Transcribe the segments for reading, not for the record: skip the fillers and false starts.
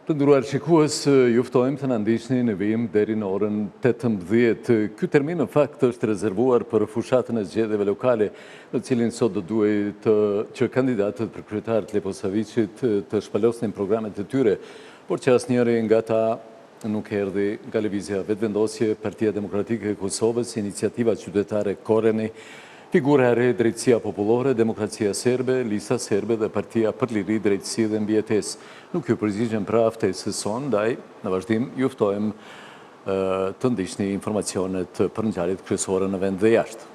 Të nderuar shikues, ju ftojmë të na ndiqni në vijim deri në orën 18. Ky termin në fakt është rezervuar për fushatën e zgjedhjeve lokale, në të cilin sot do duhej të që kandidatët për kryetar të Leposaviqit të shpalosnin programet e tyre, por që asnjëri nga ta nuk erdhi nga Lëvizja Vetëvendosje, Partia Demokratike e Kosovës, Iniciativa Qytetare Koreni, Figura e Re, Drejtësia Popullore, Demokracia Serbe, Lista Serbe dhe Partia për Liri, Drejtësi dhe Mbijetesë. Nuk iu përgjigjën pra ftesës sonë, ndaj në vazhdim ju ftojmë të ndiqni informacionet për ngjarjet kryesore në vend dhe jashtë.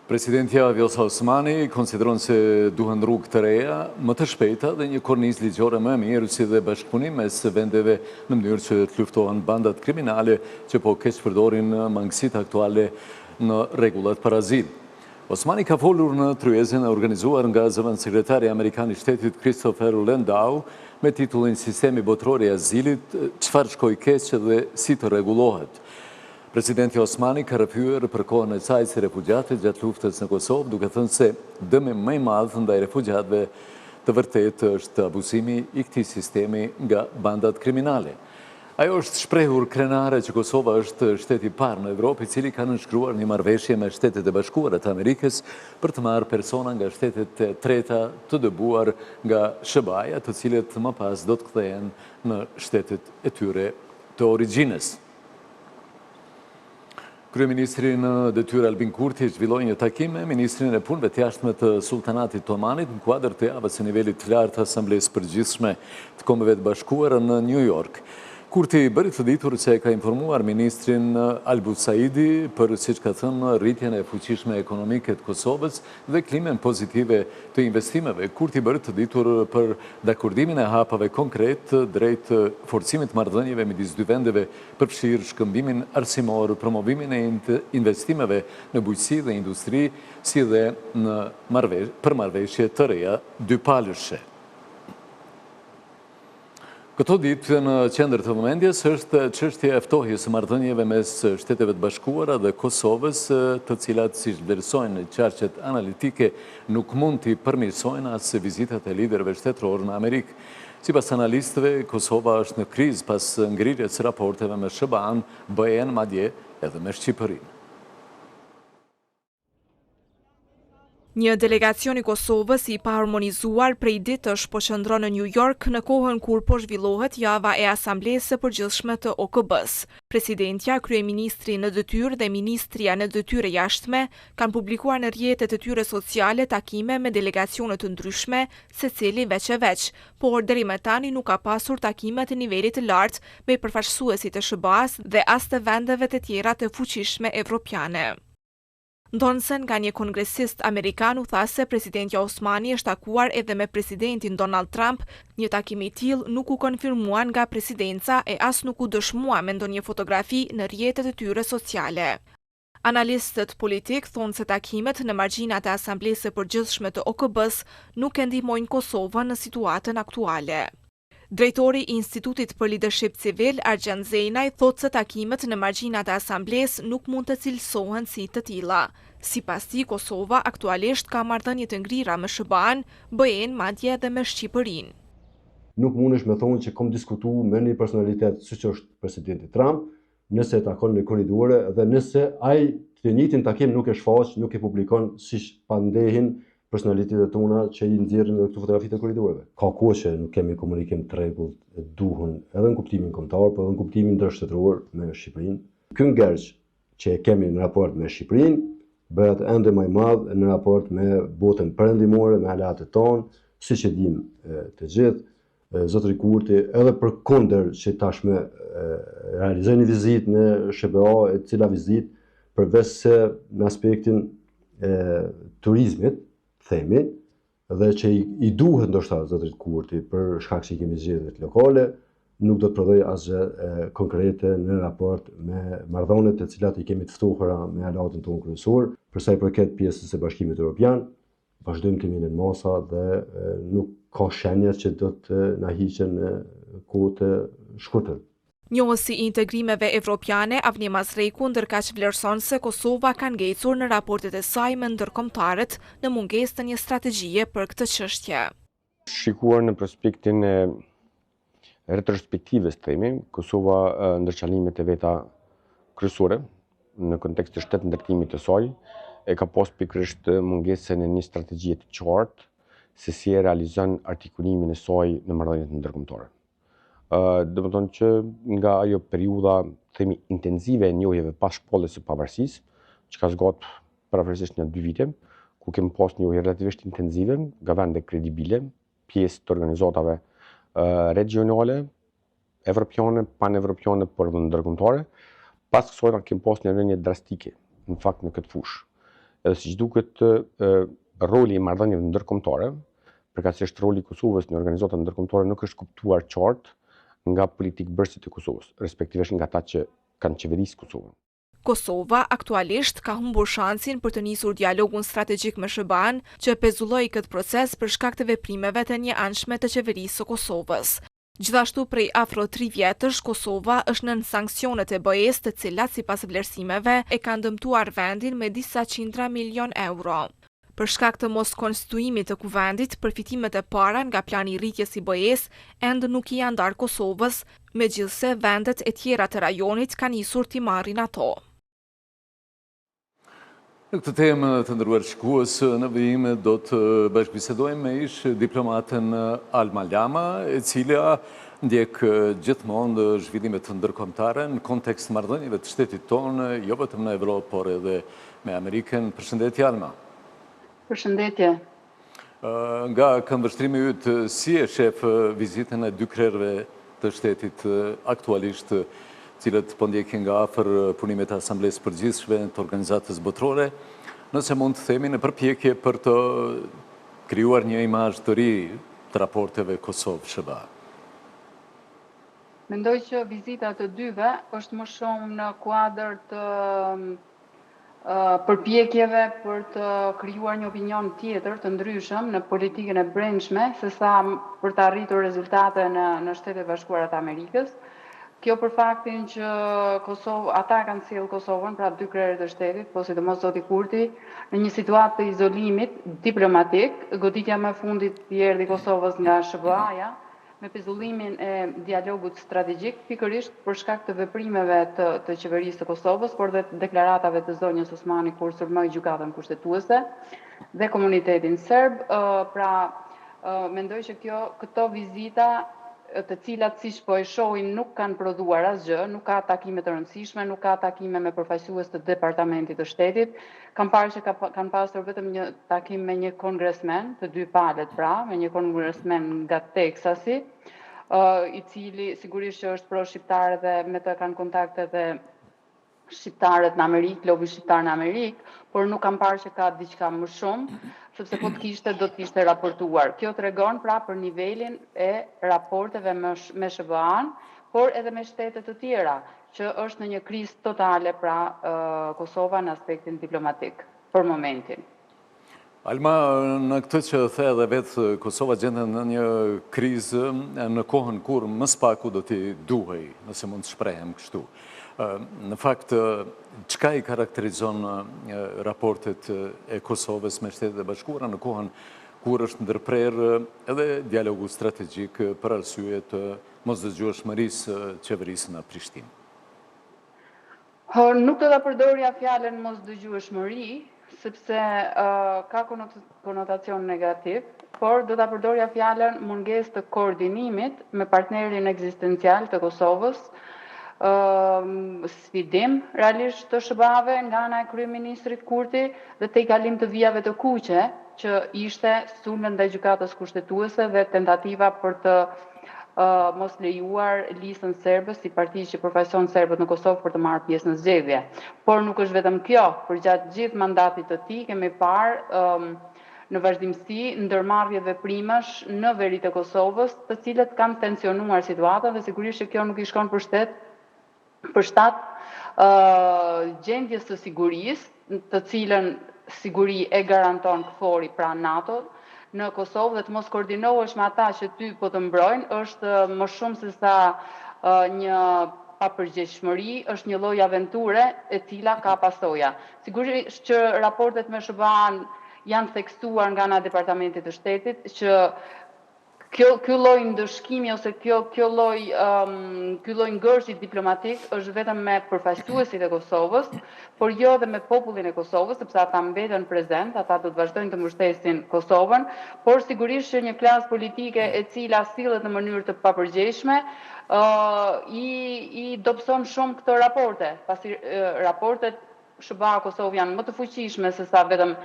Presidentja Vjosa Osmani konsideron se duhen rrugë të reja, më të shpejta dhe një kornizë ligjore më e mirë si dhe bashkëpunim mes vendeve në mënyrë që të luftohen bandat kriminale që po keqpërdorin mangësitë aktuale në rregullat për azil. Osmani ka folur në tryezën e organizuar nga zëvendëssekretari amerikan i shtetit Christopher Landau me titullin Sistemi botëror i azilit, çfarë shkoi keq dhe si të rregullohet. Presidentja Osmani ka rrëfyer për kohën e saj si refugjate gjatë luftës në Kosovë, duke thënë se dëmi më i madh ndaj refugjatëve të vërtetë është abuzimi i këtij sistemi nga bandat kriminale. Ajo është shprehur krenare që Kosova është shteti i parë në Evropë i cili ka nënshkruar një marrëveshje me Shtetet e Bashkuara të Amerikës për të marrë persona nga shtetet e treta të dëbuar nga SHBA-ja, të cilët më pas do të kthehen në shtetet e tyre të origjinës. Kryeministri në detyrë Albin Kurti zhvilloi një takim me ministrin e Punëve të Jashtme të Sulltanatit të Omanit në kuadër të javës së nivelit të lartë të Asamblesë së Përgjithshme të Kombeve të Bashkuara në New York. Kurti bëri të ditur se e ka informuar ministrin Al Busaidi për, siç ka thënë, rritjen e fuqishme ekonomike të Kosovës dhe klimën pozitive të investimeve. Kurti bëri të ditur për dakordimin e hapave konkretë drejt forcimit të marrëdhënieve midis dy vendeve përfshirë shkëmbimin arsimor, promovimin e investimeve në bujqësi dhe industri, si dhe në për marrëveshje të reja dypalëshe. Këto ditë në qendër të vëmendjes është çështja e ftohjes së marrëdhënieve mes Shteteve të Bashkuara dhe Kosovës, të cilat siç vlerësojnë qarqet analitike nuk mund t'i përmirësojnë as vizitat e liderëve shtetërorë në Amerikë. Sipas analistëve, Kosova është në krizë pas ngrirjes së raporteve me SHBA-në, BE-në madje edhe me Shqipërinë. Një delegacion i Kosovës i paharmonizuar prej ditësh po qëndron në Nju Jork në kohën kur po zhvillohet java e Asamblesë së Përgjithshme të OKB-së. Presidentja, kryeministri në detyrë dhe ministrja në detyrë e jashtme kanë publikuar në rrjetet e tyre sociale takime me delegacione të ndryshme secili veç e veç, por deri më tani nuk ka pasur takime të nivelit të lartë me përfaqësuesit e SHBA-së dhe as të vendeve të tjera të fuqishme evropiane. Ndonëse nga një kongresist amerikan u tha se presidentja Osmani është takuar edhe me presidentin Donald Trump, një takim i tillë nuk u konfirmua nga presidenca e as nuk u dëshmua me ndonjë fotografi në rrjetet e tyre sociale. Analistët politikë thonë se takimet në margjinat e Asamblesë së Përgjithshme të OKB-së nuk e ndihmojnë Kosovën në situatën aktuale. Drejtori i Institutit për Lidership Civil, Argjend Zenaj, thotë se takimet në margjinat e Asamblesë nuk mund të cilësohen si të tilla. Sipas tij, Kosova aktualisht ka marrëdhënie të ngrira me SHBA-në, BE-në madje edhe me Shqipërinë. Nuk mundesh me thonë që kom diskutu me një personalitet siç është presidenti Trump, nëse e takon në korridore dhe nëse ai të njëjtin takim nuk e shfaq, nuk e publikon siç pandehin personalitetet tona që i nxjerrin edhe këto fotografi të korridoreve. Ka kohë që nuk kemi komunikim të rregullt e duhun edhe në kuptimin kombëtar, por edhe në kuptimin ndërshtetëror me Shqipërinë. Ky ngërç që e kemi në raport me Shqipërinë bëhet ende më i madh në raport me botën perëndimore, me aleatët tonë, siç e dimë të gjithë, Zotëri Kurti, edhe përkundër që tashmë realizoi një vizitë në SHBA, e cila vizitë përveç se në aspektin e turizmit, themi, dhe që i, i duhet ndoshta zotërit Kurti për shkak që i kemi zgjedhjet lokale, nuk do të prodhojë asgjë konkrete në raport me marrëdhëniet të cilat i kemi të ftohura me aleatin tonë kryesor, për sa i përket pjesës së Bashkimit Evropian, vazhdojmë të jemi nën masa dhe nuk ka shenja që do të na hiqen në kohë të shkurtër. Njohësi i integrimeve evropiane, Avni Mazreku, ndërkaq vlerëson se Kosova ka ngecur në raportet e saj me ndërkombëtarët në mungesë të një strategjie për këtë çështje. Shikuar në prospektin e retrospektivës, themi, Kosova ndër qëllimet e veta kryesore në kontekst të shtetndërtimit të saj, e ka pas pikërisht mungesën e një strategjie të qartë se si e realizon artikulimin e saj në marrëdhëniet ndërkombëtare. Domethënë që nga ajo periudha, themi, intensive e njohjeve pas shpalljes së pavarësisë, që ka zgatë përafërsisht një dy vite, ku kemi pas njohje relativisht intensive nga vende kredibile, pjesë të organizatave regionale, evropiane, panevropiane, por edhe ndërkombëtare. Pas kësaj na kemi pas një rënie drastike, në fakt në këtë fushë. Edhe siç duket roli i marrëdhënieve ndërkombëtare, përkatësisht roli i Kosovës në organizata ndërkombëtare nuk është kuptuar qartë nga politikëbërësit e Kosovës, respektivisht nga ata që kanë qeverisë Kosovën. Kosova aktualisht ka humbur shansin për të nisur dialogun strategjik me SHBA-në, që pezulloi këtë proces për shkak të veprimeve të njëanshme të Qeverisë së Kosovës. Gjithashtu prej afro tri vjetësh Kosova është nën sanksionet e BE-së të cilat sipas vlerësimeve e kanë dëmtuar vendin me disa qindra milionë euro. Për shkak të moskonstituimit të Kuvendit, përfitimet e para nga Plani i Rritjes i BE-së ende nuk i janë ndarë Kosovës, megjithëse vendet e tjera të rajonit kanë nisur t'i marrin ato. Në këtë temë të nderuar shikues, në vijim do të bashkëbisedojmë me ish diplomaten Alma Lama, e cila ndjek gjithmonë zhvillimet ndërkombëtare në kontekst marrëdhënieve të shtetit tonë, jo vetëm në Evropë, por edhe me Amerikën. Përshëndetje Alma. Përshëndetje. Nga këndvështrimi yt, si e shef vizitën e dy krerëve të shtetit aktualisht, të cilët po ndjekin nga afër punimet e Asamblesë së Përgjithshme të Organizatës Botërore, nëse mund të themi në përpjekje për të krijuar një imazh të ri të raporteve Kosovë-SHBA? Mendoj që vizita e të dyve është më shumë në kuadër të përpjekjeve për të krijuar një opinion tjetër të ndryshëm në politikën e brendshme sesa për të arritur rezultate në në Shtetet e Bashkuara të Amerikës. Kjo për faktin që Kosovë, ata kanë sjellë Kosovën, pra dy krerët e shtetit, po sidomos zoti Kurti, në një situatë të izolimit diplomatik. Goditja më e fundit i erdhi Kosovës nga SHBA-ja, me pezullimin e dialogut strategjik, pikërisht për shkak të veprimeve të të Qeverisë së Kosovës, por dhe deklaratave të zonjës Osmani kur sulmoi Gjykatën Kushtetuese dhe komunitetin serb. Pra, mendoj që kjo këto vizita të cilat siç po e shohim nuk kanë prodhuar asgjë, nuk ka takime të rëndësishme, nuk ka takime me përfaqësues të Departamentit të Shtetit, Kam parë që ka, kanë pasur vetëm një takim me një kongresmen, të dy palët pra, me një kongresmen nga Teksasi, i cili sigurisht që është pro-shqiptar dhe me të kanë kontakt edhe shqiptarët në Amerikë, lobi shqiptar në Amerikë, por nuk kam parë që ka diçka më shumë, sepse po të kishte do të ishte raportuar. Kjo tregon pra për nivelin e raporteve me, me SHBA-n, por edhe me shtete të tjera. që është në një krizë totale pra Kosova në aspektin diplomatik për momentin. Alma, në këtë që the edhe vetë, Kosova gjendet në një krizë në kohën kur më së paku do t'i duhej, nëse mund të shprehem kështu. Në fakt, çka i karakterizon raportet e Kosovës me Shtetet e Bashkuara në kohën kur është ndërprerë edhe dialogu strategjik për arsye të mosdëgjueshmërisë së qeverisë në Prishtinë? Nuk do ta përdorja fjalën mosdëgjueshmëri, sepse ka konotacion negativ, por do ta përdorja fjalën mungesë të koordinimit me partnerin ekzistencial të Kosovës, sfidim realisht të SHBA-ve nga ana e kryeministrit Kurti dhe tejkalim të vijave të kuqe, që ishte sulmet ndaj Gjykatës Kushtetuese dhe tentativa për të mos lejuar Listën Serbe si parti që përfaqëson serbët në Kosovë për të marrë pjesë në zgjedhje. Por nuk është vetëm kjo, përgjatë gjithë mandatit të tij kemi parë në vazhdimësi ndërmarrje veprimesh në veri të Kosovës, të cilët kanë tensionuar situatën dhe sigurisht që kjo nuk i shkon për shtet për shtat gjendjes së sigurisë, të cilën siguri e garanton KFOR-i, pra NATO, në Kosovë dhe të mos koordinohesh me ata që ty po të mbrojnë, është më shumë se sa një papërgjegjshmëri, është një lloj aventure e cila ka pasoja. Sigurisht që raportet me SHBA-në janë theksuar nga ana e Departamentit të Shtetit që Kjo ky lloj ndëshkimi ose kjo kjo lloj ky lloj ngërçi diplomatik është vetëm me përfaqësuesit e Kosovës, por jo edhe me popullin e Kosovës, sepse ata mbeten prezent, ata do të vazhdojnë të mbështesin Kosovën, por sigurisht që një klasë politike e cila sillet në mënyrë të papërgjegjshme, i i dobëson shumë këto raporte, pasi raportet SHBA-Kosovë janë më të fuqishme se sa vetëm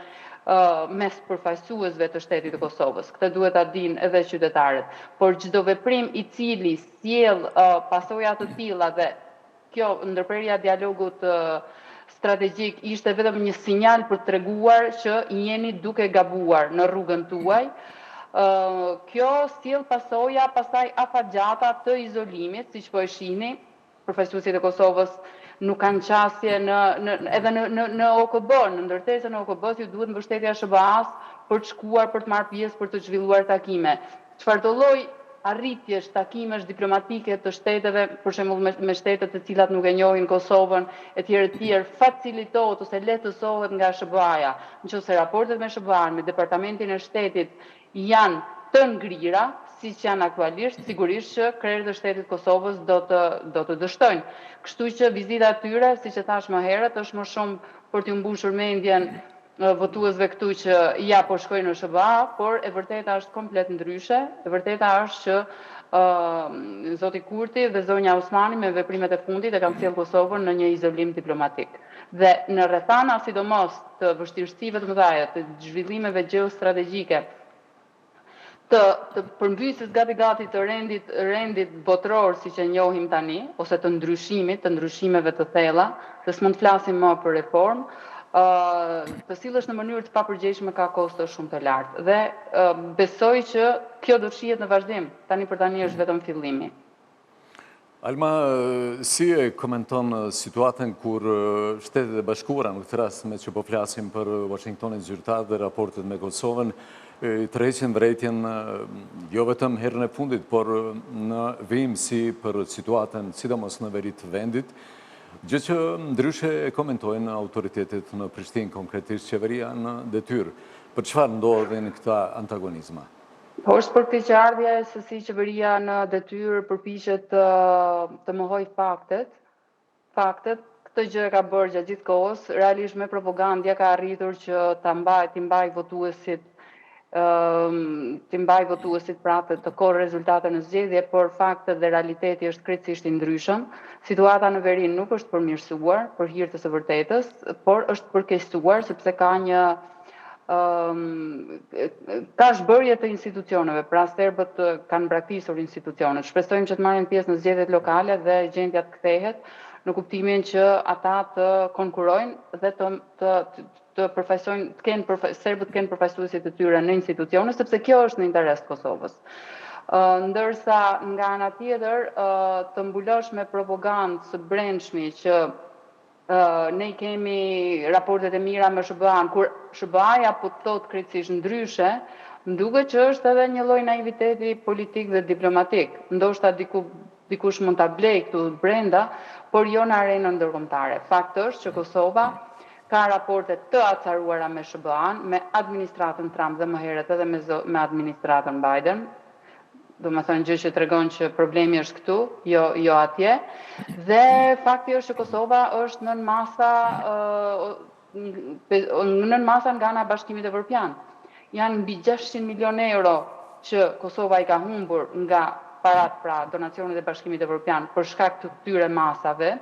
mes përfaqësuesve të shtetit të Kosovës. Këtë duhet ta dinë edhe qytetarët. Por çdo veprim i cili sjell pasoja të tilla dhe kjo ndërprerja e dialogut strategjik ishte vetëm një sinjal për të treguar që jeni duke gabuar në rrugën tuaj, kjo sjell pasoja pastaj afatgjata të izolimit, siç po e shihni, Përfaqësuesit e Kosovës nuk kanë qasje në në edhe në në në OKB, në ndërtesën e OKB-së ju duhet mbështetja e SHBA-së për të shkuar, për të marrë pjesë, për të zhvilluar takime. Çfarëdo lloj arritjesh, takimesh diplomatike të shteteve, për shembull me me shtetet të cilat nuk e njohin Kosovën etj etj, facilitohet ose lehtësohet nga SHBA-ja. Në qoftë se raportet me SHBA-në, me Departamentin e Shtetit janë të ngrira, siç janë aktualisht, sigurisht që krerët e shtetit të Kosovës do të do të dështojnë. Kështu që vizita e tyre, siç e thashë më herët, është më shumë për t'ju mbushur mendjen votuesve këtu që ja po shkoj në SHBA, por e vërteta është komplet ndryshe. E vërteta është që ë zoti Kurti dhe zonja Osmani me veprimet e fundit e kanë sjellë Kosovën në një izolim diplomatik. Dhe në rrethana sidomos të vështirësive të mëdha, të zhvillimeve gjeostrategjike, të të përmbysjes gati gati të rendit rendit botëror siç e njohim tani, ose të ndryshimit, të ndryshimeve të thella, se s'mund të flasim më për reformë, ë të sillesh në mënyrë të papërgjegjshme ka kosto shumë të lartë. Dhe besoj që kjo do të shihet në vazhdim, tani për tani është vetëm fillimi. Alma, si e komenton situatën kur Shtetet e Bashkuara, në këtë rast meqë po flasim për Washingtonin zyrtar dhe raportet me Kosovën, tërheqin vërejtjen jo vetëm herën e fundit, por në vijimësi për situatën, sidomos në veri të vendit, gjë që ndryshe e komentojnë autoritetet në Prishtinë, konkretisht qeveria në detyrë. Për çfarë ndodhin këta antagonizma? Po është për keqardhje se si qeveria në detyrë përpiqet të të mohojë faktet, faktet, këtë gjë e ka bërë gjatë gjithë kohës, realisht me propagandë ia ka arritur që ta mbajë, t'i mbajë votuesit, t'i mbajë votuesit pra të, të korrë rezultate në zgjedhje, por faktet dhe realiteti është krejtësisht i ndryshëm. Situata në veri nuk është përmirësuar për hir të së vërtetës, por është përkeqësuar sepse ka një ka zhbërje të institucioneve, pra serbët kanë braktisur institucionet. Shpresojmë që të marrin pjesë në zgjedhjet lokale dhe gjendja të kthehet në kuptimin që ata të konkurrojnë dhe të të të përfaqësojnë, të kenë përfa, serbët të kenë përfaqësuesit e tyre në institucione, sepse kjo është në interes të Kosovës. Ndërsa nga ana tjetër, të mbulosh me propagandë së brendshmi që Ne i kemi raportet e mira me SHBA-në, kur SHBA-ja po thotë krejtësisht ndryshe, më duket që është edhe një lloj naiviteti politik dhe diplomatik. Ndoshta diku dikush mund ta blejë këtu brenda, por jo në arenën ndërkombëtare. Fakt është që Kosova ka raporte të acaruara me SHBA-në, me administratën Trump dhe më herët edhe me me administratën Biden. Domethënë gjë që tregon që problemi është këtu, jo jo atje. Dhe fakti është që Kosova është nën masa nën masa nga ana e Bashkimit Evropian. Janë mbi 600 milionë euro që Kosova i ka humbur nga parat pra donacionet e Bashkimit Evropian për shkak të këtyre masave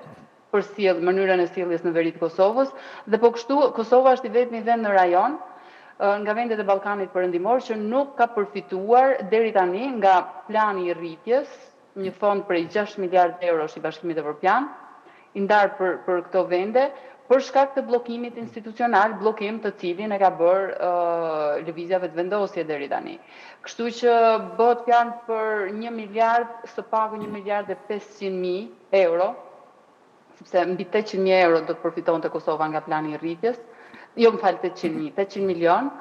për sjell, mënyrën e sjelljes në veri të Kosovës dhe po kështu Kosova është i vetmi vend në rajon nga vendet e Ballkanit Perëndimor që nuk ka përfituar deri tani nga plani i rritjes, një fond prej 6 miliardë eurosh i Bashkimit Evropian, i ndarë për për këto vende, për shkak të bllokimit institucional, bllokim të cilin e ka bërë Lëvizja Vetëvendosje deri tani. Kështu që bëhet fjalë për 1 miliard, së paku 1 miliard e 500 mijë euro, sepse mbi 800 mijë euro do të përfitonte Kosova nga plani i rritjes, jo më fal 800 mijë, 800 milion,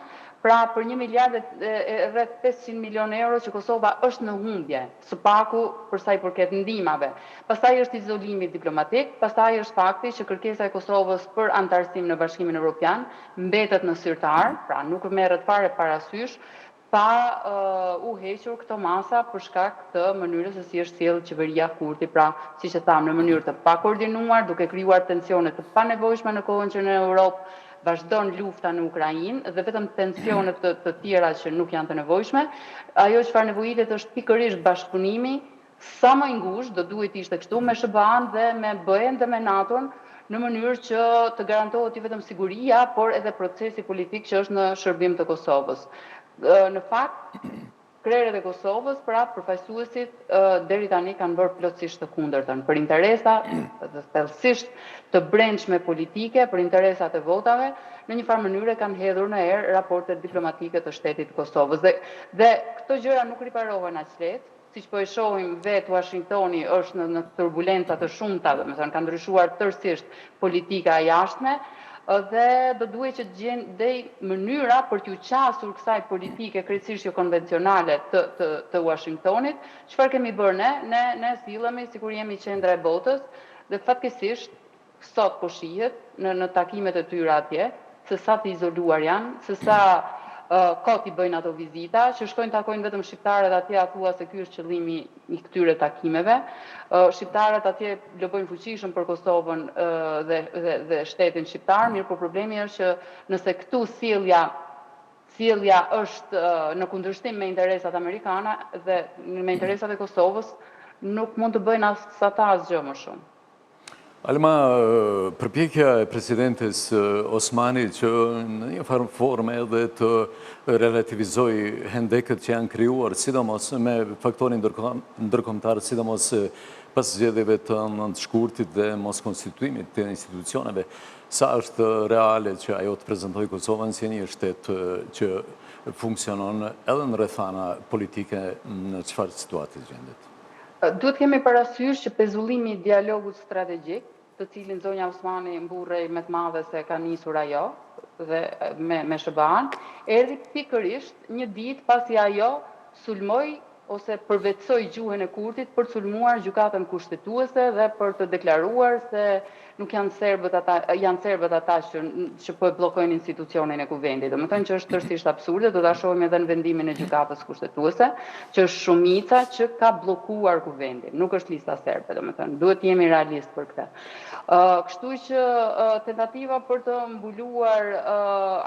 Pra për një miliard e rreth 500 milionë euro që Kosova është në humbje, së paku për sa i përket ndihmave. Pastaj është izolimi diplomatik, pastaj është fakti që kërkesa e Kosovës për anëtarësim në Bashkimin Evropian mbetet në sirtar, pra nuk merret fare parasysh, pa u hequr këto masa për shkak të mënyrës se si është sjellë qeveria Kurti, pra siç e thamë në mënyrë të pakoordinuar, duke krijuar tensione të panevojshme në kohën që në Europë vazhdon lufta në Ukrainë dhe vetëm tensione të, të tjera që nuk janë të nevojshme. Ajo çfarë nevojitet është pikërisht bashkëpunimi sa më i ngushtë, do duhej të ishte kështu me SHBA-n dhe me BE-n dhe me NATO-n, në mënyrë që të garantohet jo vetëm siguria, por edhe procesi politik që është në shërbim të Kosovës. Në fakt, krerët e Kosovës, pra përfaqësuesit deri tani kanë bërë plotësisht të kundërtën, për interesa dhe thellësisht të brendshme politike, për interesat e votave, në një farë mënyre kanë hedhur në erë raportet diplomatike të shtetit të Kosovës. Dhe, dhe këto gjëra nuk riparohen aq lehtë, siç po e shohim vetë Washingtoni është në, në turbulenca të shumta, domethënë ka ndryshuar tërësisht politika e jashtme dhe do duhej që të gjendej mënyra për t'ju qasur kësaj politike krejtësisht jo konvencionale të të të Washingtonit. Çfarë kemi bërë ne? Ne ne sillemi sikur jemi qendra e botës dhe fatkeqësisht sot po shihet në në takimet e tyre atje se sa të izoluar janë, se sa uh, kot i bëjnë ato vizita, që shkojnë takojnë vetëm shqiptarët atje, a thua se ky është qëllimi i këtyre takimeve. Uh, shqiptarët atje lobojnë fuqishëm për Kosovën uh, dhe, dhe, dhe shtetin shqiptar, mirë po problemi është që nëse këtu sjellja sjellja është në kundërshtim me interesat amerikane dhe me interesat e Kosovës, nuk mund të bëjnë as ata asgjë më shumë. Alma, përpjekja e presidentes Osmani që në një farë forme edhe të relativizojë hendekët që janë krijuar, sidomos me faktorin ndërkombëtar, sidomos pas zgjedhjeve të 9 shkurtit dhe moskonstituimit të institucioneve, sa është reale që ajo të prezentojë Kosovën si një shtet që funksionon edhe në rrethana politike në çfarë situate gjendet? Duhet të kemi parasysh që pezullimi i dialogut strategjik, të cilin zonja Osmani mburrej me të madhe se ka nisur ajo dhe me me SHBA-n, erdhi pikërisht një ditë pasi ajo sulmoi ose përvetësoi gjuhën e Kurtit për të sulmuar gjykatën kushtetuese dhe për të deklaruar se nuk janë serbët ata, janë serbët ata që që po e bllokojnë institucionin e kuvendit. Domethënë që është tërësisht absurde, do ta shohim edhe në vendimin e gjykatës kushtetuese, që është shumica që ka bllokuar kuvendin, nuk është lista serbe, domethënë duhet të jemi realist për këtë. Ë kështu që tentativa për të mbuluar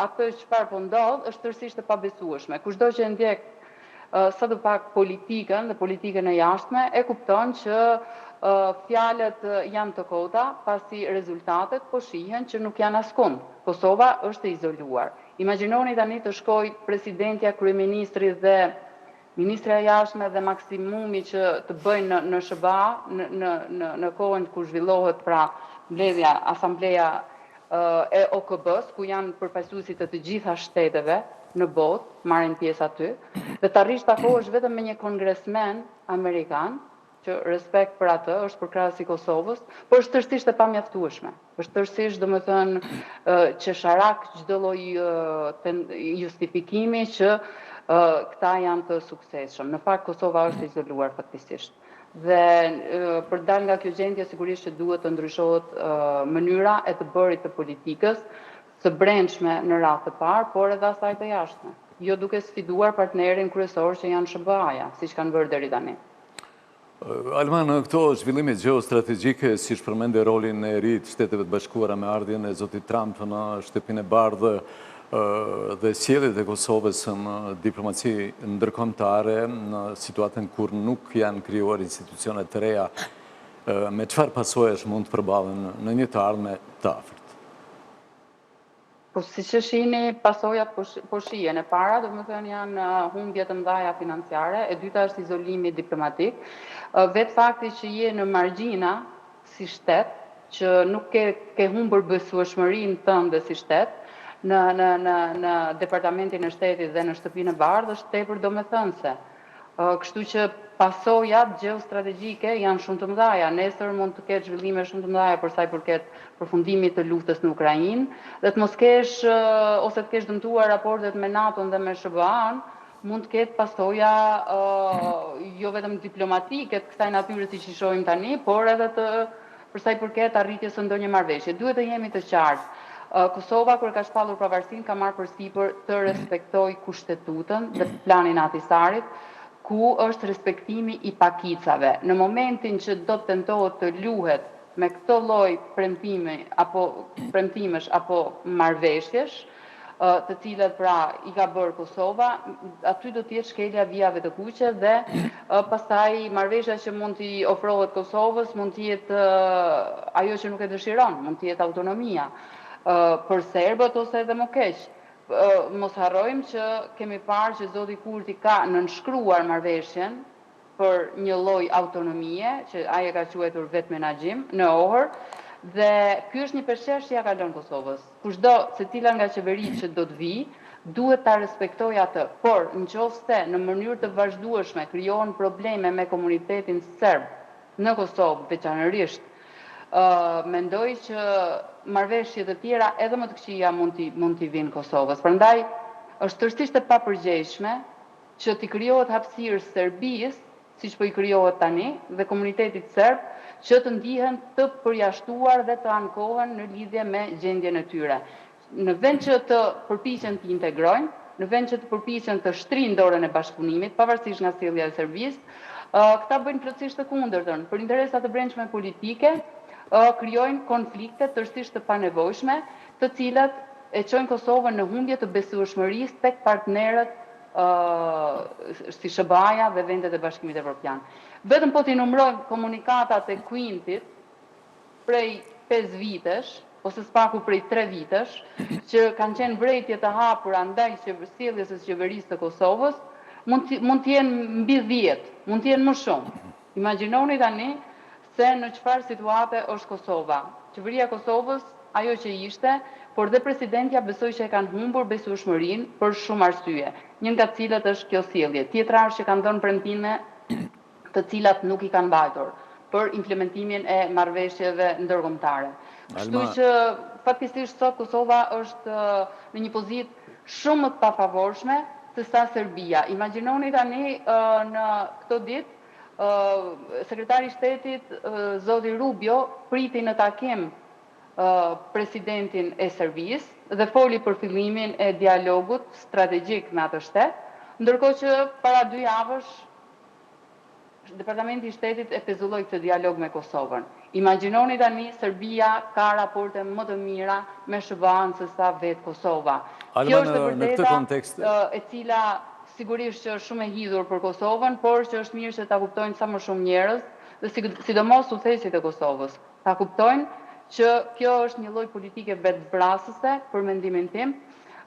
atë çfarë po ndodh është tërësisht e pabesueshme. Kushdo që e ndjek sado pak politikën dhe politikën e jashtme, e kupton që fjalët janë të kota, pasi rezultatet po shihen që nuk janë askund. Kosova është e izoluar. Imagjinoni tani të shkojë presidentja, kryeministri dhe ministrja e jashtme dhe maksimumi që të bëjnë në në SHBA në në në në kohën kur zhvillohet pra mbledhja, asambleja e OKB-së, ku janë përfaqësuesit e të gjitha shteteve në botë, marrin pjesë aty, dhe të arrish takohesh vetëm me një kongresmen amerikan, që respekt për atë, është përkrahës i Kosovës, por është tërësisht e pamjaftueshme. Është tërësisht, domethënë, qesharak çdo lloj justifikimi që këta janë të suksesshëm. Në fakt Kosova është izoluar fatkeqësisht. Dhe për të dalë nga kjo gjendje sigurisht që duhet të ndryshohet mënyra e të bërit të politikës së brendshme në radhë të parë, por edhe asaj të jashtme. Jo duke sfiduar partnerin kryesor që janë SHBA-ja, siç kanë bërë deri tani. Alma, në këto zhvillime gjeostrategjike, siç përmende rolin e ri të Shteteve të Bashkuara me ardhjen e zotit Trump në Shtëpinë e Bardhë dhe sjelljet e Kosovës në diplomaci ndërkombëtare në situatën kur nuk janë krijuar institucione të reja, me çfarë pasojash mund të përballen në një të ardhme të afërt? Po siç e shihni, pasojat po, po shihen. E para, domethënë janë humbje të mëdha financiare, e dyta është izolimi diplomatik. Vetë fakti që je në margjina si shtet, që nuk ke ke humbur besueshmërinë tënde si shtet në në në në Departamentin e Shtetit dhe në Shtëpinë e Bardhë është tepër domethënëse. Kështu që. Pasojat gjeostrategjike janë shumë të mëdha. Nesër mund të ketë zhvillime shumë të mëdha për sa i përket përfundimit të luftës në Ukrainë dhe të mos kesh ose të kesh dëmtuar raportet me NATO-n dhe me SHBA-në, mund të ketë pasoja jo vetëm diplomatike të kësaj natyre siç i shohim tani, por edhe të për sa i përket arritjes së ndonjë marrëveshje. Duhet të jemi të qartë. Kosova kur e ka shpallur pavarësinë ka marrë përsipër të respektojë kushtetutën dhe planin e Ahtisarit, ku është respektimi i pakicave. Në momentin që do të tentohet të luhet me këto lloj premtimi apo premtimesh apo marrëveshjesh, të cilat pra i ka bërë Kosova, aty do të jetë shkelja e vijave të kuqe dhe pastaj marrëveshja që mund t'i ofrohet Kosovës mund të jetë ajo që nuk e dëshiron, mund të jetë autonomia për serbët ose edhe më keq. Mos harrojmë që kemi parë që zoti Kurti ka nënshkruar marrëveshjen për një lloj autonomie, që ai e ka quajtur vetëmenaxhim, në Ohër, dhe ky është një peshqesh që ia ka lënë Kosovës. Kushdo, secila nga qeveritë që do të vijë, duhet ta respektojë atë. Por, në qoftë se në mënyrë të vazhdueshme krijohen probleme me komunitetin serb në Kosovë veçanërisht, mendoj që marrëveshje të tjera edhe më të këqija mund t'i mund t'i vijnë Kosovës. Prandaj, është tërësisht e papërgjegjshme që t'i krijohet hapësirë Serbisë, siç po i krijohet tani, dhe komunitetit serb, që të ndihen të përjashtuar dhe të ankohen në lidhje me gjendjen e tyre. Në vend që të përpiqen t'i integrojnë, në vend që të përpiqen të shtrijnë dorën e bashkëpunimit, pavarësisht nga sjellja e Serbisë, këta bëjnë plotësisht të kundërtën. Për interesa të brendshme politike, krijojnë konflikte tërësisht të panevojshme, të cilat e çojnë Kosovën në humbje të besueshmërisë tek partnerët si SHBA-ja dhe vendet e Bashkimit Evropian. Vetëm po t'i numërojmë komunikatat e Quintit prej 5 vitesh, ose së paku prej 3 vitesh, që kanë qenë vërejtje të hapura ndaj sjelljes së qeverisë të Kosovës, mund të mund të jenë mbi 10, mund të jenë më shumë. Imagjinoni tani se në çfarë situate është Kosova. Qeveria e Kosovës, ajo që ishte, por dhe presidentja besoj që e kanë humbur besueshmërinë për shumë arsye, një nga të cilat është kjo sjellje. Tjetra është që kanë dhënë premtime të cilat nuk i kanë mbajtur për implementimin e marrëveshjeve ndërkombëtare. Kështu që fatkeqësisht sot Kosova është në një pozitë shumë më të pafavorshme se sa Serbia. Imagjinoni tani në këto ditë Sekretari i Shtetit, zoti Rubio, priti në takim presidentin e Serbisë dhe foli për fillimin e dialogut strategjik me atë shtet, ndërkohë që para dy javësh Departamenti i Shtetit e pezulloi këtë dialog me Kosovën. Imagjinoni tani Serbia ka raporte më të mira me SHBA-në se sa vetë Kosova. Kjo është e vërteta e cila sigurisht që është shumë e hidhur për Kosovën, por që është mirë që ta kuptojnë sa më shumë njerëz dhe sidomos udhëheqësit e Kosovës, ta kuptojnë që kjo është një lloj politike vetëvrasëse për mendimin tim,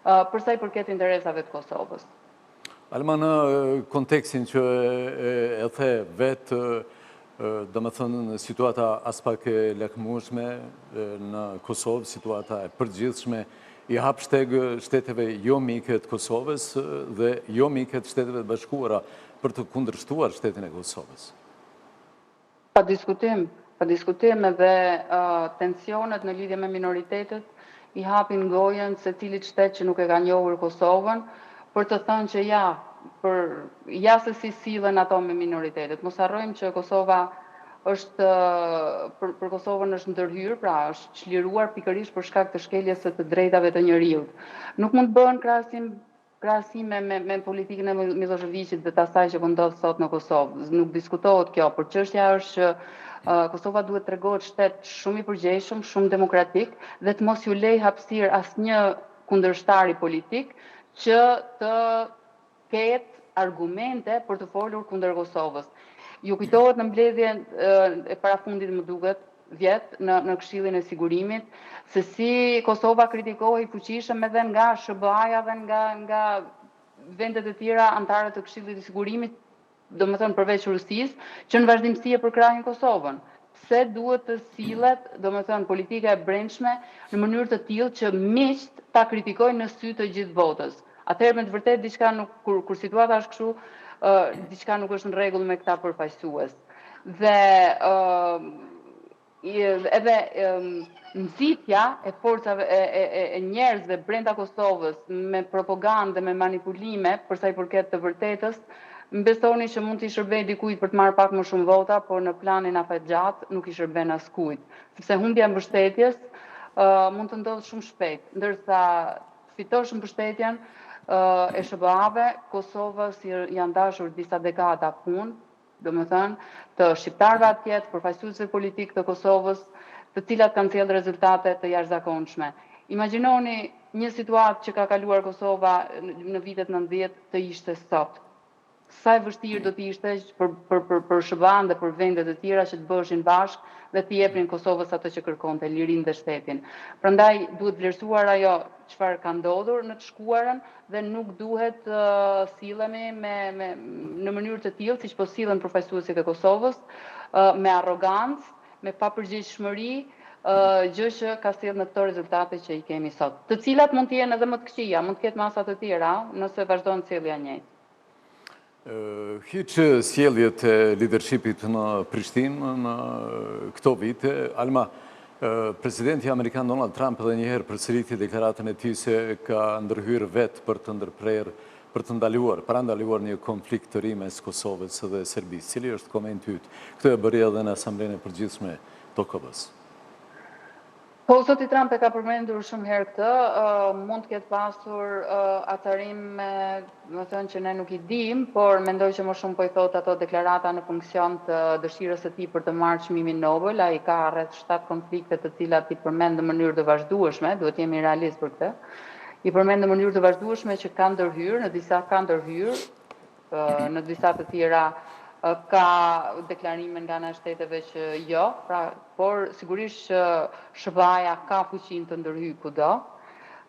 për sa i përket interesave të Kosovës. Alma në kontekstin që e the vetë, domethënë situata aspak e lakmueshme në Kosovë, situata e përgjithshme, i hap shteg shteteve jo mike të Kosovës dhe jo mike të Shteteve të Bashkuara për të kundërshtuar shtetin e Kosovës. Pa diskutim, pa diskutim edhe tensionet në lidhje me minoritetet i hapin gojën secilit shtet që nuk e ka njohur Kosovën për të thënë që ja, për ja se si sillen ato me minoritetet. Mos harrojmë që Kosova është për, për Kosovën është ndërhyrë, pra është çliruar pikërisht për shkak të shkeljes së të drejtave të njeriut. Nuk mund të bëhen krahasim krahasime me me politikën e Millosheviqit dhe të asaj që po ndodh sot në Kosovë. Nuk diskutohet kjo, por çështja është që Kosova duhet të tregohet shtet shumë i përgjegjshëm, shumë demokratik dhe të mos ju lejë hapësirë asnjë kundërshtari politik që të ketë argumente për të folur kundër Kosovës. Ju kujtohet në mbledhjen e parafundit më duket, vjet në në Këshillin e Sigurimit, se si Kosova kritikohej fuqishëm edhe nga SHBA-ja dhe nga nga vendet e tjera anëtare të Këshillit të Sigurimit, domethënë përveç Rusisë, që në vazhdimësi e përkrahin Kosovën. Pse duhet të sillet, domethënë politika e brendshme në mënyrë të tillë që miqtë ta kritikojnë në sy të gjithë botës? Atëherë me të vërtetë diçka nuk kur kur situata është kështu, diçka nuk është në rregull me këta përfaqësues. Dhe edhe nxitja e forcave e, e, e, e njerëzve brenda Kosovës me propagandë dhe me manipulime për sa i përket të vërtetës, më besoni që mund t'i shërbejë dikujt për të marrë pak më shumë vota, por në planin afatgjatë nuk i shërben askujt, sepse humbja e mbështetjes uh, mund të ndodhë shumë shpejt, ndërsa fitosh mbështetjen uh, e SHBA-ve, Kosovës janë dashur disa dekada punë, domethënë, të shqiptarëve atje, të përfaqësuesve politikë të Kosovës, të cilat kanë sjellë rezultate të jashtëzakonshme. Imagjinoni një situatë që ka kaluar Kosova në vitet 90 të ishte sot. Sa e vështirë do të ishte për për për, për SHBA-n dhe për vende të tjera që të bëheshin bashkë dhe të jepnin Kosovës atë që kërkonte, lirinë dhe shtetin. Prandaj duhet vlerësuar ajo çfarë ka ndodhur në të shkuarën dhe nuk duhet të sillemi me, me në mënyrë të tillë siç po sillen përfaqësuesit e Kosovës, me arrogancë, me papërgjegjshmëri, gjë që ka sjellë në këto rezultate që i kemi sot, të cilat mund të jenë edhe më të këqija, mund të ketë masa të tjera nëse vazhdon sjellja njëjtë. Hiç sjelljet e lidershipit në Prishtinë në këto vite, Alma, presidenti amerikan Donald Trump edhe njëherë përsëriti deklaratën e tij se ka ndërhyrë vetë për të ndërprerë, për të ndaluar, parandaluar një konflikt të ri mes Kosovës dhe Serbisë. Cili është komenti yt? Këtë e bëri edhe në Asamblenë e Përgjithshme të OKB-së. Po, zoti Trump e ka përmendur shumë herë këtë, mund të ketë pasur acarime, domethënë që ne nuk i dimë, por mendoj që më shumë po i thotë ato deklarata në funksion të dëshirës së tij për të marrë çmimin Nobel, ai ka rreth 7 konflikte të cilat i përmend në mënyrë të vazhdueshme, duhet të jemi realistë për këtë. I përmend në mënyrë të vazhdueshme që ka ndërhyrë, në disa ka ndërhyrë, Në disa të tjera ka deklarime nga ana e shteteve që jo, pra, por sigurisht që SHBA-ja ka fuqinë të ndërhyjë kudo.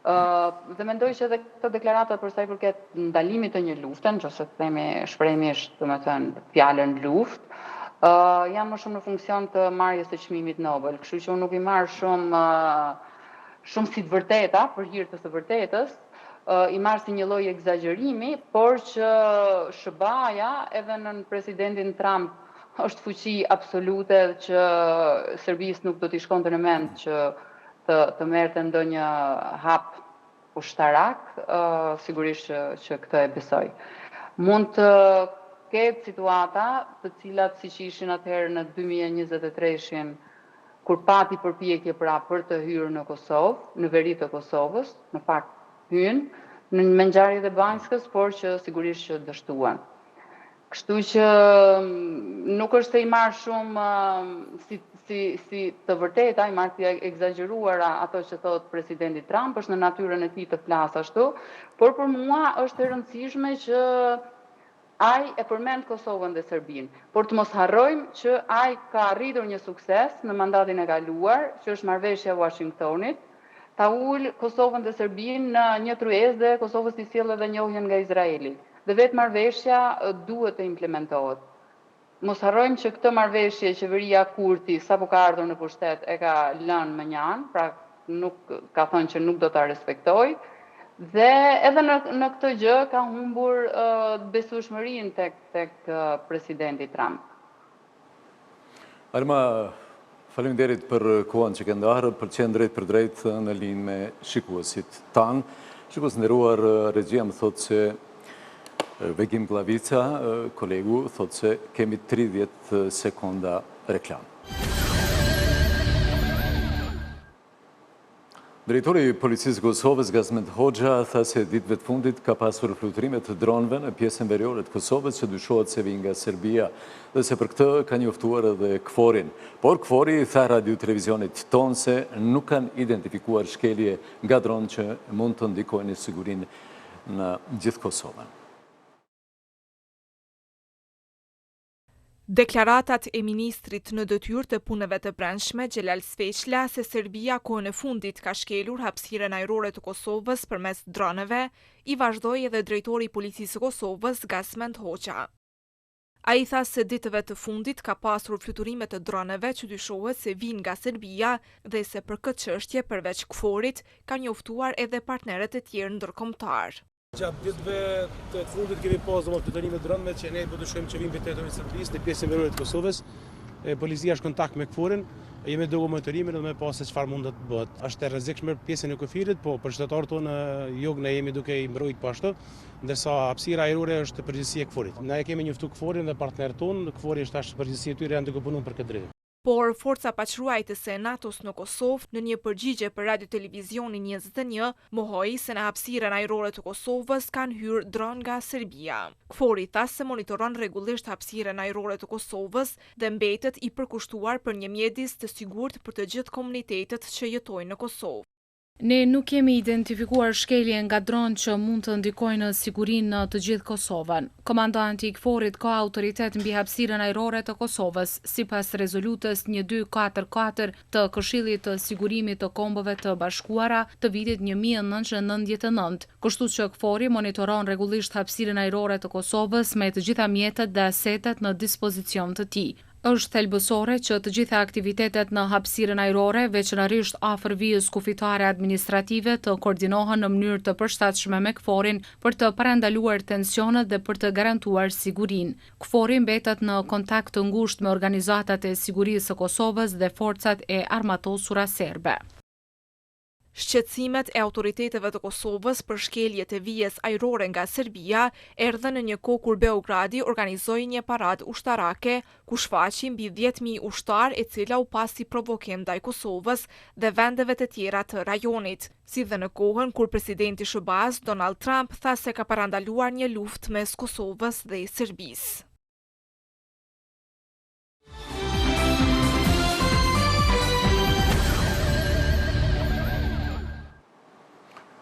Dhe mendoj që edhe këto deklarata për sa i përket ndalimit të një lufte, nëse themi shprehimisht, domethënë fjalën luftë, janë më shumë në funksion të marrjes së çmimit Nobel, kështu që unë nuk i marr shumë shumë si të vërteta për hir të së vërtetës, i marr si një lloj ekzagjerimi, por që SHBA-ja edhe nën presidentin Trump është fuqi absolute që Serbisë nuk do t'i shkonte në mend që të, të merrte ndonjë hap ushtarak, sigurisht që, që këtë e besoj. Mund të ketë situata të cilat siç ishin atëherë në 2023-shin, kur pati përpjekje pra për të hyrë në Kosovë, në veri të Kosovës, në fakt hynë në me ngjarjet e Banjskës, por që sigurisht që dështuan. Kështu që nuk është se i marr shumë si si si të vërteta, i marr si ekzagjeruara ato që thotë presidenti Trump, është në natyrën e tij të flasë ashtu, por për mua është e rëndësishme që Ai e përmend Kosovën dhe Serbinë, por të mos harrojmë që ai ka arritur një sukses në mandatin e kaluar, që është marrëveshja e Uashingtonit, ta ulë Kosovën dhe Serbinë në një tryezë dhe Kosovës t'i sjellë edhe njohjen nga Izraeli. Dhe vetë marrëveshja duhet të implementohet. Mos harrojmë që këtë marrëveshje qeveria Kurti sapo ka ardhur në pushtet e ka lënë mënjanë, pra nuk ka thënë që nuk do ta respektojë dhe edhe në në këtë gjë ka humbur besueshmërinë tek tek presidenti Trump. Alma, faleminderit për kohën që ke ndarë, për të qenë drejtpërdrejt në linjë me shikuesit tanë. Shikues të nderuar, regjia më thotë se Vegim Glavica, kolegu, thotë se kemi 30 sekonda reklamë. Drejtori i Policisë së Kosovës, Gazmend Hoxha, tha se ditëve të fundit ka pasur fluturime të dronëve në pjesën veriore të Kosovës që dyshohet se vijnë nga Serbia dhe se për këtë ka njoftuar edhe KFOR-in. Por KFOR-i i tha Radio Televizionit tonë se nuk kanë identifikuar shkelje nga dronë që mund të ndikojnë në sigurinë në gjithë Kosovën. Deklaratat e ministrit në detyrë të Punëve të Brendshme, Xhelal Sveçla, se Serbia kohën e fundit ka shkelur hapësirën ajrore të Kosovës përmes dronëve, i vazhdoi edhe drejtori i Policisë së Kosovës, Gazmend Hoxha. Ai tha se ditëve të fundit ka pasur fluturime të dronëve që dyshohet se vijnë nga Serbia dhe se për këtë çështje përveç KFOR-it, ka njoftuar edhe partnerët e tjerë ndërkombëtarë. Gjatë ditëve të fundit kemi pas domethënë fluturime të dronëve që ne po dyshojmë që vijnë prej territorit të Serbisë në pjesën veriore të Kosovës. Policia është në kontakt me KFOR-in, jemi duke monitorimin dhe me pa se çfarë mund të bëhet. Është e rrezikshme pjesën e kufirit, po për qytetarët tonë në jug ne jemi duke i mbrojt po ashtu, ndërsa hapësira ajrore është përgjegjësi e KFOR-it. Ne e kemi njoftu KFOR-in dhe partnerët tonë, KFOR-i është tash përgjegjësi e tyre janë duke punuar për këtë drejtim. Por, Forca Paqëruajtëse e NATO-s në Kosovë, në një përgjigje për Radio Televizionin 21, mohoi se në hapësirën ajrore të Kosovës kanë hyrë dronë nga Serbia. KFOR-i tha se monitoron rregullisht hapësirën ajrore të Kosovës dhe mbetet i përkushtuar për një mjedis të sigurt për të gjithë komunitetet që jetojnë në Kosovë. Ne nuk kemi identifikuar shkelje nga dronë që mund të ndikojnë në sigurinë në të gjithë Kosovën. Komandanti i KFOR-it ka autoritet mbi hapësirën ajrore të Kosovës, sipas Rezolutës 1244 të Këshillit të Sigurimit të Kombeve të Bashkuara të vitit 1999, kështu që KFOR-i monitoron rregullisht hapësirën ajrore të Kosovës me të gjitha mjetet dhe asetet në dispozicion të tij. Është thelbësore që të gjitha aktivitetet në hapësirën ajrore, veçanërisht afër vijës kufitare administrative, të koordinohen në mënyrë të përshtatshme me KFOR-in për të parandaluar tensionet dhe për të garantuar sigurinë. KFOR-i mbetet në kontakt të ngushtë me organizatat e sigurisë së Kosovës dhe forcat e armatosura serbe. Shqetësimet e autoriteteve të Kosovës për shkeljet e vijës ajrore nga Serbia erdhën në një kohë kur Beogradi organizoi një paradë ushtarake ku shfaqi mbi 10,000 ushtarë e cila u pa si provokim ndaj Kosovës dhe vendeve të tjera të rajonit, si dhe në kohën kur presidenti i SHBA-s Donald Trump tha se ka parandaluar një luftë mes Kosovës dhe Serbisë.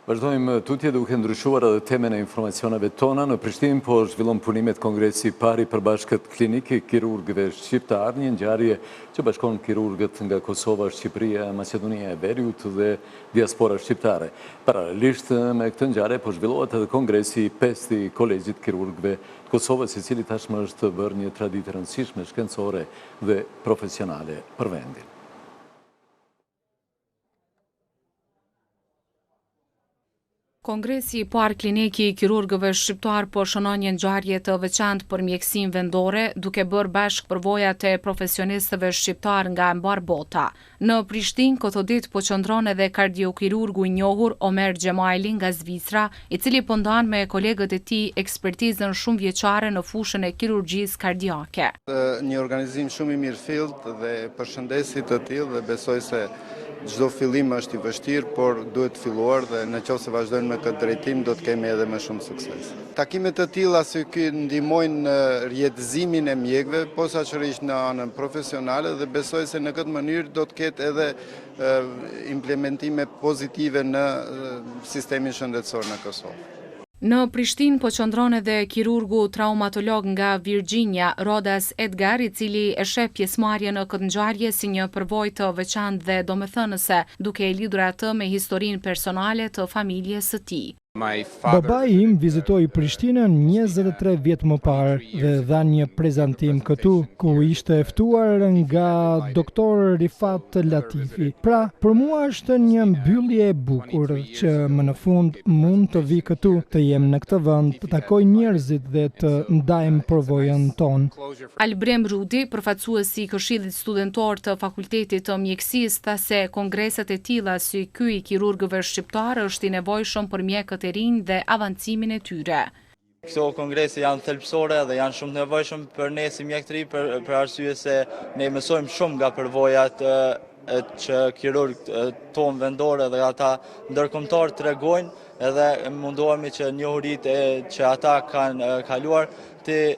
Vazhdojmë tutje duke ndryshuar edhe temën e informacioneve tona. Në Prishtinë po zhvillon punimet Kongresi i parë i përbashkët klinik i kirurgëve shqiptarë, një ngjarje që bashkon kirurgët nga Kosova, Shqipëria, Maqedonia e Veriut dhe diaspora shqiptare. Paralelisht me këtë ngjarje po zhvillohet edhe Kongresi i pestë i Kolegjit të Kirurgëve të Kosovës, i cili tashmë është bërë një traditë e rëndësishme shkencore dhe profesionale për vendin. Kongresi i parë klinik i kirurgëve shqiptarë po shënon një ngjarje të veçantë për mjekësinë vendore, duke bërë bashkë përvojat e profesionistëve shqiptarë nga mbarë bota. Në Prishtinë këto ditë po qëndron edhe kardiokirurgu i njohur Omer Xhemajli nga Zvicra, i cili po ndan me kolegët e tij ekspertizën shumëvjeçare në fushën e kirurgjisë kardiake. Një organizim shumë i mirëfilltë dhe përshëndes si të tillë dhe besoj se çdo fillim është i vështirë, por duhet filluar dhe në qoftë se vazhdojnë me këtë drejtim do të kemi edhe më shumë sukses. Takime të tilla si ky ndihmojnë në rrjetëzimin e mjekëve, posaçërisht në anën profesionale dhe besoj se në këtë mënyrë do të ketë edhe implementime pozitive në sistemin shëndetësor në Kosovë. Në Prishtinë po qëndron edhe kirurgu traumatolog nga Virxhinia, Rodas Edgar, i cili e sheh pjesëmarrjen në këtë ngjarje si një përvojë të veçantë dhe domethënëse, duke e lidhur atë me historinë personale të familjes së tij. Babai im vizitoi Prishtinën 23 vjet më parë dhe dha një prezantim këtu, ku ishte ftuar nga doktor Rifat Latifi. Pra, për mua është një mbyllje e bukur që më në fund mund të vij këtu, të jem në këtë vend, të takoj njerëzit dhe të ndajmë përvojën tonë. Albrim Rudi, përfaqësuesi i Këshillit Studentor të Fakultetit të Mjekësisë, tha se kongreset e tilla si ky i kirurgëve shqiptarë është i nevojshëm për mjekët e rinj dhe avancimin e tyre. Këto kongrese janë thelbësore dhe janë shumë të nevojshëm për ne si mjekë të rinj për, për arsye se ne mësojmë shumë nga përvojat që kirurgët tonë vendorë dhe ata ndërkombëtarë tregojnë edhe mundohemi që njohuritë që ata kanë kaluar t'i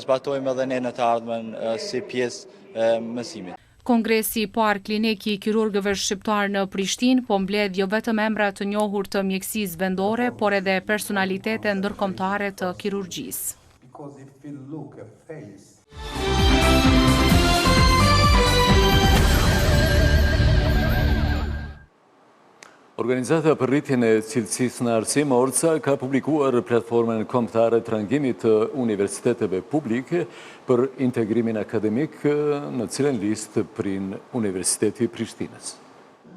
zbatojmë edhe ne në të ardhmen si pjesë e mësimit. Kongresi i parë klinik i kirurgëve shqiptarë në Prishtinë po mbledh jo vetëm emra të njohur të mjekësisë vendore, por edhe personalitete ndërkombëtare të kirurgjisë. Organizata për rritjen e cilësisë në arsim, ORCA, ka publikuar platformën kombëtare të rangimit të universiteteve publike për integrimin akademik në cilën listë prin Universiteti i Prishtinës.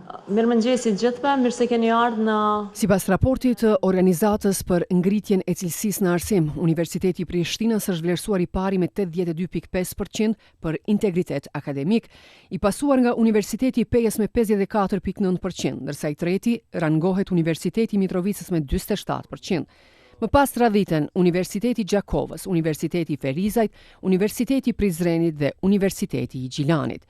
Mirëmëngjesi të gjithëve, mirë se keni ardhë në... Sipas raportit të Organizatës për Ngritjen e Cilësisë në Arsim, Universiteti i Prishtinës është vlerësuar i pari me 82.5 për qind për integritet akademik, i pasuar nga Universiteti i Pejës me 54.9 për qind, ndërsa i treti rangohet Universiteti i Mitrovicës me 47 për qind. Më pas radhiten Universiteti i Gjakovës, Universiteti i Ferizajt, Universiteti i Prizrenit dhe Universiteti i Gjilanit.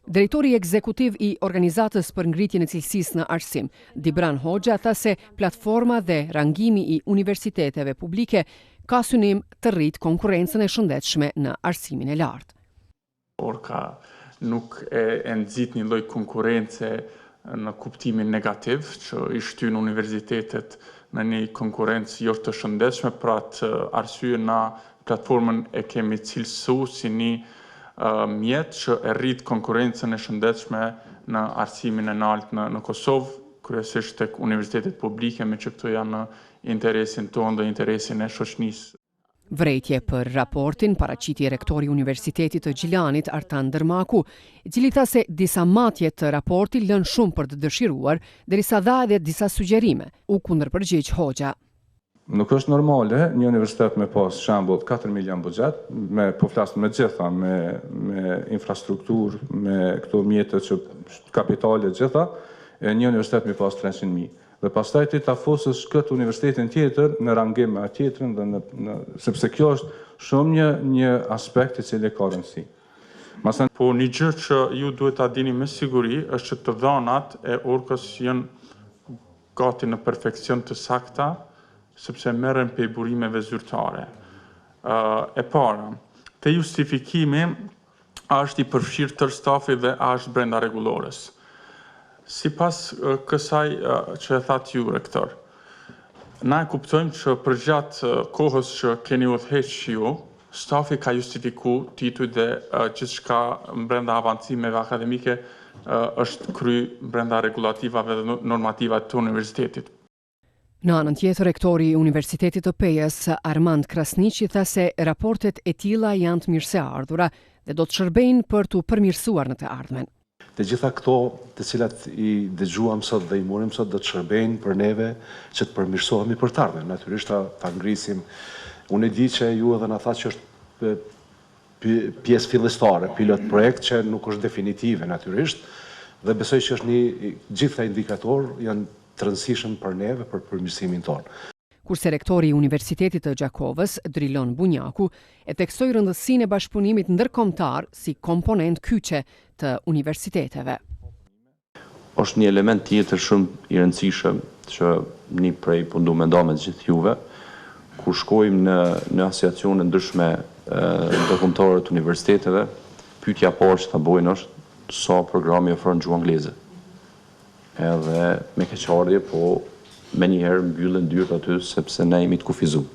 Drejtori ekzekutiv i Organizatës për Ngritjen e Cilësisë në Arsim, Dibran Hoxha tha se platforma dhe rangimi i universiteteve publike ka synim të rritë konkurrencën e shëndetshme në arsimin e lartë. ORKA nuk e e nxit një lloj konkurrence në kuptimin negativ, që i shtyn universitetet në një konkurrencë jo të shëndetshme, për atë arsye na Platformën e kemi cilësu si një mjet që e rrit konkurrencën e shëndetshme në arsimin e naltë në në Kosovë, kryesisht tek universitetet publike, meqë këto janë në interesin tonë dhe interesin e shoqnisë. Vërejtje për raportin paraqiti rektori i Universitetit të Gjilanit, Artan Dërmaku, i cili tha se disa matje të raportit lënë shumë për të dëshiruar, derisa dha edhe disa sugjerime, u kundërpërgjigj Hoxha. Nuk është normale një universitet me pas shembull 4 milion buxhet, me po flas me gjitha, me me infrastrukturë, me këto mjete që kapitale gjitha, e një universitet me pas 300 mijë. Dhe pastaj ti ta fusësh këtë universitetin tjetër në rangim me atë tjetrin dhe në, në sepse kjo është shumë një një aspekt i cili ka rëndësi. Masan... Po një gjë që ju duhet ta dini me siguri është që të dhënat e ORKA-s janë gati në perfeksion të sakta, sepse merren prej burimeve zyrtare. E para, te justifikimi a është i përfshirë tërë stafi dhe a është brenda rregullores. Sipas kësaj që e thatë ju, rektor, na e kuptojmë që përgjatë kohës që keni udhëheq ju, Stafi ka justifiku titujt dhe gjithçka brenda avancimeve akademike është kry brenda rregullativave dhe normativave të universitetit. Në anën tjetër, rektori i Universitetit të Pejës, Armand Krasniqi tha se raportet e tilla janë të mirëseardhura dhe do të shërbejnë për t'u përmirësuar në të ardhmen. Të gjitha këto të cilat i dëgjuam sot dhe i morëm sot do të shërbejnë për neve që të përmirësohemi për të ardhmen. Natyrisht ta, ta ngrisim. Unë e di që ju edhe na thatë që është pjesë fillestare, pilot projekt që nuk është definitive natyrisht dhe besoj që është një gjithë këta indikatorë janë të rëndësishëm për neve për përmirësimin tonë. Kurse rektori i Universitetit të Gjakovës, Drilon Bunjaku, e theksoi rëndësinë e bashkëpunimit ndërkombëtar si komponent kyçe të universiteteve. Është një element tjetër shumë i rëndësishëm që një prej po du me nda me të gjithë juve, kur shkojmë në në asociacione ndryshme ndërkombëtare të universiteteve, pyetja e parë që ta bojnë është sa programi ofron gjuhë angleze. Edhe me keqardhje po menjëherë mbyllen dyert aty sepse ne jemi të kufizum.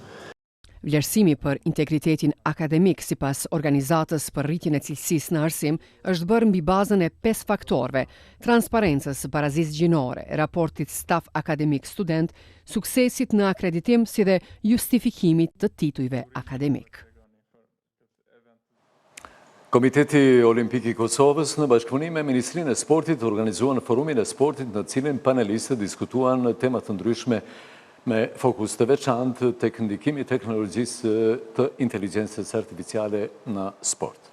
Vlerësimi për integritetin akademik sipas Organizatës për Rritjen e Cilësisë në Arsim është bërë mbi bazën e pesë faktorëve, transparencës, barazisë gjinore, raportit staf akademik-student, suksesit në akreditim si dhe justifikimit të titujve akademikë. Komiteti Olimpik i Kosovës në bashkëpunim me Ministrinë e Sportit organizuan forumin e sportit në të cilin panelistët diskutuan tema të ndryshme me fokus të veçantë tek ndikimi i teknologjisë të inteligjencës artificiale në sport.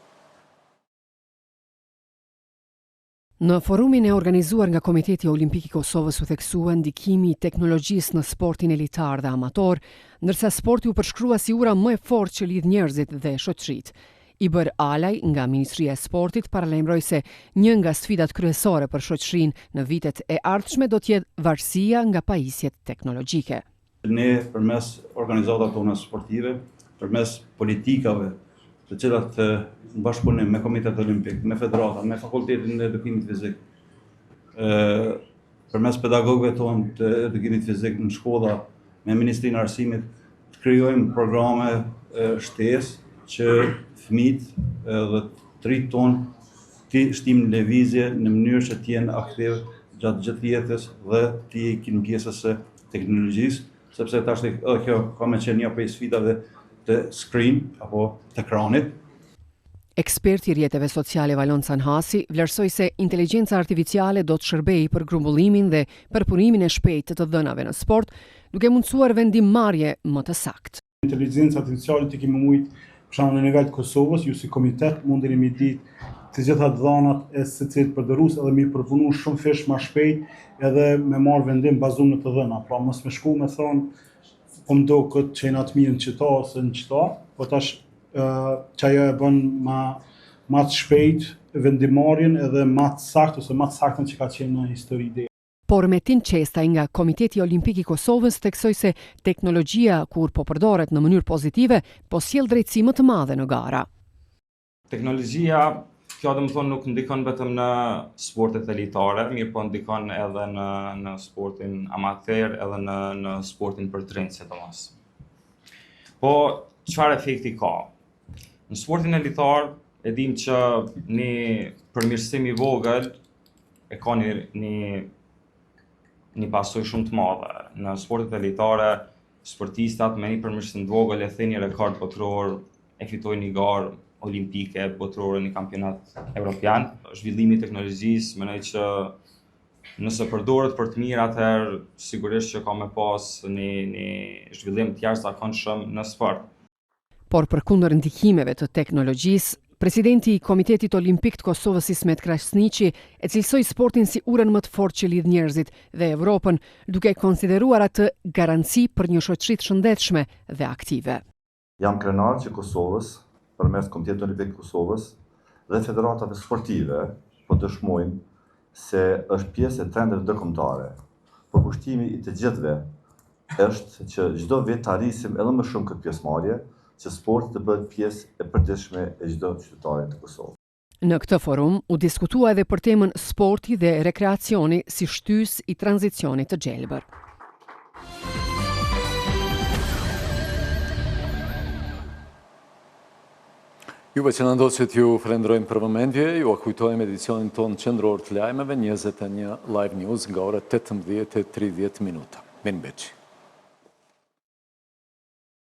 Në forumin e organizuar nga Komiteti Olimpik i Kosovës u theksua ndikimi i teknologjisë në sportin elitar dhe amator, ndërsa sporti u përshkrua si ura më e fortë që lidh njerëzit dhe shoqëritë. Ibër Alaj nga Ministria e Sportit paralajmëroi se një nga sfidat kryesore për shoqërinë në vitet e ardhshme do të jetë varësia nga pajisjet teknologjike. Ne përmes organizatave tona sportive, përmes politikave të cilat në bashkëpunim me Komitetin Olimpik, me federata, me Fakultetin e Edukimit Fizik, ë përmes pedagogëve tonë të edukimit fizik në shkolla, me Ministrinë e Arsimit, të krijojmë programe shtesë që fëmijët dhe të rinjtë tonë t'i shtim në lëvizje në mënyrë që të jenë aktiv gjatë gjithë jetës dhe t'i ikin pjesës së teknologjisë, sepse tash edhe kjo ka me qenë një prej sfidave të screen apo të ekranit. Eksperti i rrjeteve sociale Valon Canhasi vlerësoi se inteligjenca artificiale do të shërbejë për grumbullimin dhe përpunimin e shpejtë të të dhënave në sport, duke mundësuar vendimmarrje më të saktë. Inteligjenca artificiale të kemi mujt, për shembull në nivel të Kosovës, ju si komitet mundeni me ditë të gjitha të dhanat e secilit përdorues edhe me i përpunu shumëfish ma shpejt edhe me marrë vendim bazuar në të dhëna. Pra mos me shku me thonë po më doket që jena të mirë në qëta ose në qëta, po tash që ajo e bën ma, ma të shpejt vendimmarrjen edhe ma të saktë ose ma të saktën që ka qenë në histori deri. Por Metin Çestaj nga Komiteti Olimpik i Kosovës theksoi se teknologjia kur po përdoret në mënyrë pozitive, po sjell drejtësi më të madhe në gara. Teknologjia, kjo domethonë nuk ndikon vetëm në sportet elitare, mirëpo ndikon edhe në, në sportin amater, edhe në, në sportin për të rinj, sidomos. Po, çfarë efekti ka? Në sportin elitar, e dim që një përmirësim i vogël e ka një, një, një pasojë shumë të madhe. Në sportet elitare, sportistat me një përmirësim të vogël e thejnë një rekord botëror, e fitojnë një garë olimpike, botërore, një kampionat evropian. Zhvillimi i teknologjisë, mendoj që nëse përdoret për të mirë atëherë sigurisht që ka me pas një, një zhvillim të jashtëzakonshëm në sport. Por përkundër ndikimeve të teknologjisë, presidenti i Komitetit Olimpik të Kosovës Ismet Krasniqi e cilësoi sportin si urën më të fortë që lidh njerëzit dhe Evropën, duke e konsideruar atë garanci për një shoqëri të shëndetshme dhe aktive. Jam krenar që Kosovës, përmes Komitetit Olimpik të Kosovës dhe federatave sportive, po dëshmojmë se është pjesë e trendeve ndërkombëtare. Përkushtimi i të gjithëve është që çdo vit ta rrisim edhe më shumë këtë pjesëmarrje, që sporti të bëhet pjesë e përditshme e çdo qytetari të Kosovës. Në këtë forum u diskutua edhe për temën Sporti dhe rekreacioni si shtysë i tranzicionit të gjelbër. Juve që na ndoqët ju falënderojmë për vëmendje, jua kujtojmë edicionin tonë qendror të lajmeve 21 Live News nga ora 18:30 minuta. Mirëmbeçi.